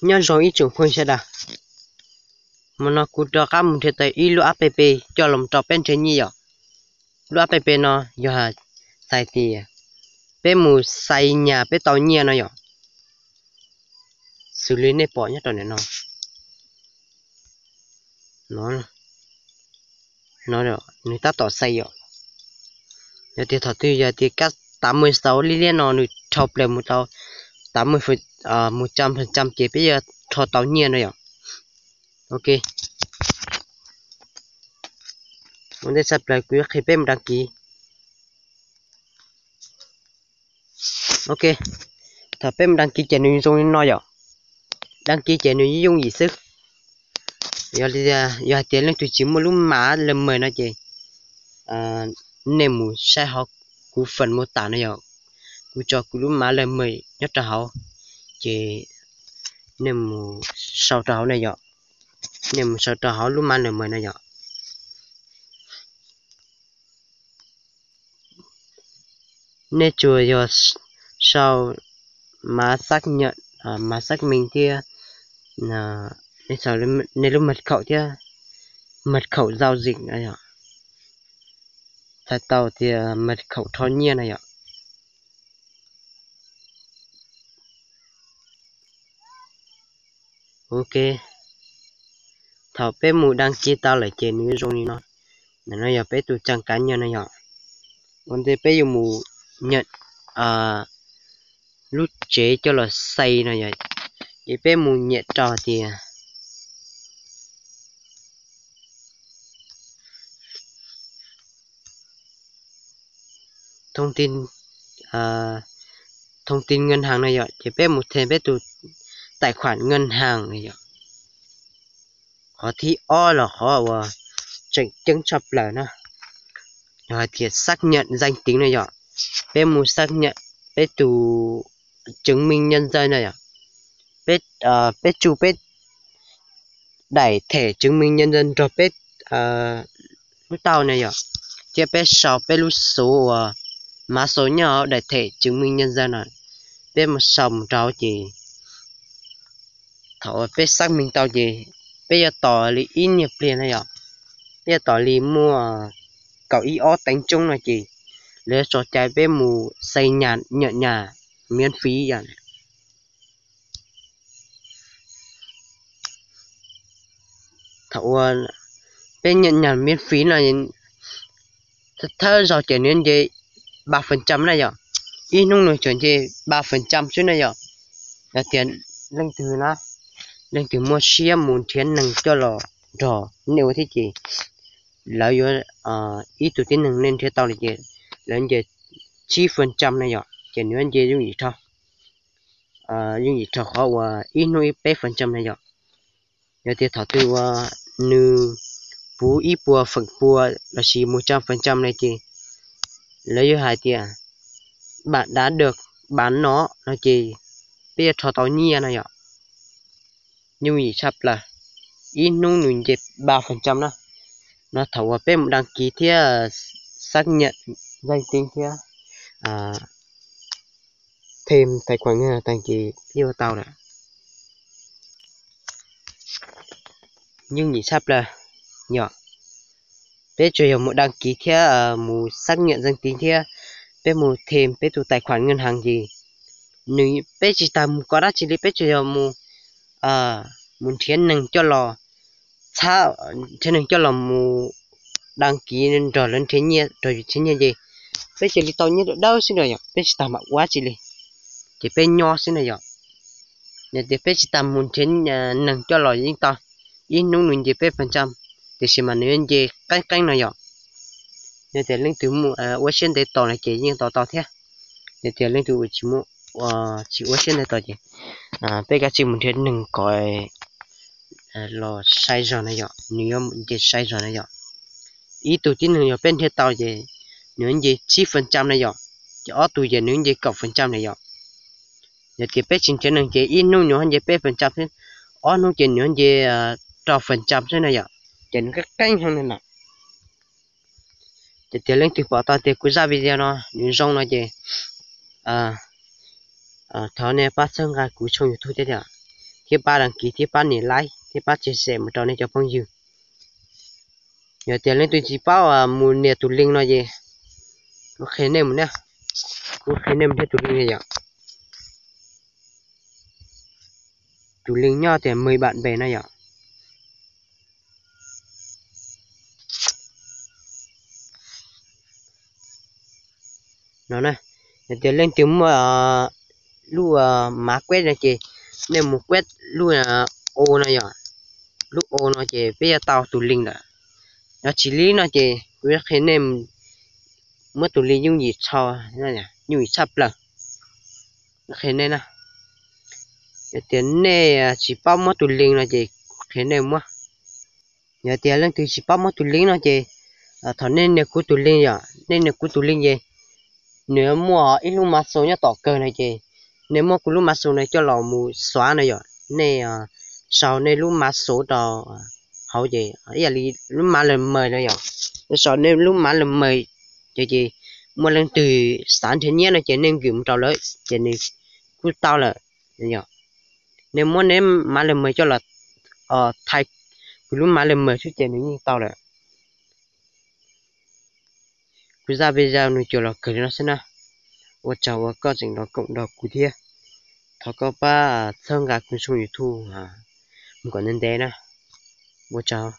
Nyob zoo ib tsoom phooj ywg sawv daws, hmo no kuv rov qab mus nrhiav tau ib lub app coj los rau peb nrhiav nyiaj yom. Lub app no yog hais tias peb mus xaiv nyas peb tau nyiaj no yom. Xws li nej pom nyob rau ntawm no, no nws tab tom xaiv yom. Yog tias thaum twg yog tias kab tav muag xauv liab liab no nws rho plaws mus tau tav muag mus cam cam ces peb yuav rho tau nyiaj no yom. Ok, ua ntej tshaj plaws kuv yuav qhia peb mus đăng ký. Ok, thaum peb mus đăng ký ces nws zoo li no yom. Đăng ký ces nws yooj yim xwb. Yog li, yog hais tias leej twg tsis muaj lub mav lawm mem no ces nej mus saib hauv kuv phần mô tả no yom. Kuv tso kuv lub mav lawm mem nyob rau hauv, ces nej mus sau rau hauv na yom. Nej mus sau rau hauv lub mav lawm mem no yom. Nej tsuas yog sau mav xác nhận, mav xác minh thiab, nej sau nej lub mật khẩu thiab, mật khẩu giao dịch no yom. Txhais tau tias mật khẩu rho nyiaj no yom. Ok, thaum peb mus đăng ký tau lawm ces nws zoo li no. Ntawm no yog peb tus trang cá nhân no yom. Ua ntej peb yuav mus nyem lub tsev coj los xaiv no yom. Ces peb mus nyem rau tias thông tin ngân hàng no yom, ces peb mus thêm peb tus tài khoản ngân hàng no yom. Qhov thib ob los qhov uas tseem ceeb tshaj plaws na, yog hais tias xác nhận danh tính no yom. Peb mus xác nhận peb tus chứng minh nhân dân no yom. Peb tsu peb daim thẻ chứng minh nhân dân nrog peb lub taub hau no yom, thiab peb sau peb lub số uas mã số nyob hauv daim thẻ chứng minh nhân dân no, peb mus sau mus rau ces thaum uas peb xác minh tau ces peb yuav tos li ib nyuag pliag no yom, peb yuav tos li muaj kaum ib ob tiếng no ces lawv yuav tso cai peb mus xaiv nyas, nhận nhà miễn phí yom. Thaum uas peb nhận nhà miễn phí no, thawj zaug ces nws nce ba phần trăm na yom, ib hnub nws tsuas nce ba phần trăm xwb na yom. Yog tias leej twg na, leej twg muaj siab mus nrhiav neeg coj los nrog nej ua thiab ces lawv yuav, ib tug tib neeg nej nrhiav tau li ces lawv nce tsib phần trăm na yom, ces nws nce yooj yim rho, yooj yim rho qhov uas ib hnub ib peb phần trăm na yom. Yog tias thaum twg uas nws puv ib puas feem pua lossis mus trăm phần trăm no ces lawv yuav hais tias bạn đã được bán nó no ces peb yuav rho tau nyiaj no yom. Yooj yim tshaj plaws, ib hnub nws nce ba phần trăm na. No thaum uas peb mus đăng ký thiab xác nhận danh tính thiab thêm tài khoản ngân hàng tag ces peb ua tau lawm. Yooj yim tshaj plaws yom. Peb tsuas yog mus đăng ký thiab mus xác nhận danh tính thiab peb mus thêm peb tus tài khoản ngân hàng ces nws, peb tsis tas mus kov dab tsi li, peb tsuas yog mus, mus nrhiav neeg coj los txhab, nrhiav neeg coj los mus đăng ký nrog lawv nrhiav nyiaj, nrog yus nrhiav nyiaj ces peb cia li tau nyiaj dawb dawb xwb na yom, peb tsis tas mam ua dab tsi li, ces peb nyob xwb na yom. Yog tias peb tsis tas mus nrhiav neeg coj los yeej tau, ib hnub nws nce peb phần trăm, tiam sis mas nws yuav nce qeeb qeeb no yom. Yog tias leej twg ua siab ntev tos no ces yeej tos tau thiab. Yog tias leej twg tsis ua, tsis ua siab ntev tos ces peb kav tsij mus nrhiav neeg kom los sai zog na yom, nws yuav nce sai zog na yom. Ib tug tib neeg yog peb nrhiav tau ces nws yuav nce tsib phần trăm na yom, ces ob tug ces nws nce kaum phần trăm na yom. Yog tias peb tsis nrhiav neeg ces ib hnub nws nce peb phần trăm xwb, ob hnub ces nws nce rau phần trăm xwb na yom, ces nws qeeb qeeb heev na. Ces tias leej twg pom tau tias kuv zaj video no nws zoo no ces thov nej pab txhawb nqa kuv tshooj YouTube thiab tias thiab pab đăng ký thiab pab nias like thiab pab chia sẻ mus rau nej cov phooj ywg. Yog tias leej twg tsis paub mus nias tus link no ces kuv qhia nej mus na, kuv qhia nej mus nias tus link no yom. Tus link nyob tias mười bạn bè no yom. No na, yog tias leej twg muaj lub mã quét no ces nej mus quét lub ô no yom. Lub ô no ces peb yuav tau tus link lawm. Yog tsis li no ces kuv yuav qhia nej muab tus link yooj yim tshaj, yooj yim tshaj plaws. Qhia nej na, yog tias nej tsis paub muab tus link no ces kuv qhia nej muab. Yog tias leej twg tsis paub muab tus link no ces thaum nej nias kuv tus link yom, nej nias kuv tus link ces nws muaj ib lub mã số nyob tom kawg no ces nej muab kuv lub mã số no coj los mus xóa no yom. Nej sau nej lub mã số rau hauv ces ib yam li lub mã lws mws no yom. Nej sau nej lub mã lws mws ces, ces muaj leej twg xav nrhiav nyiaj no ces nej gửi mus rau lawv ces nws kuj tau lawm yom. Nej muab nej mã lws mws coj los thaij kuv lub mã lws mws xwb ces nws yeej tau lawm. Kuv zaj video nws tsuas los kawg li no xwb na. Ua tsaug uas koj tseem los koom nrog kuv thiab. Thov koj pab txhawb nqa kuv tshooj YouTube mus kom ntev ntev na. Ua tsaug.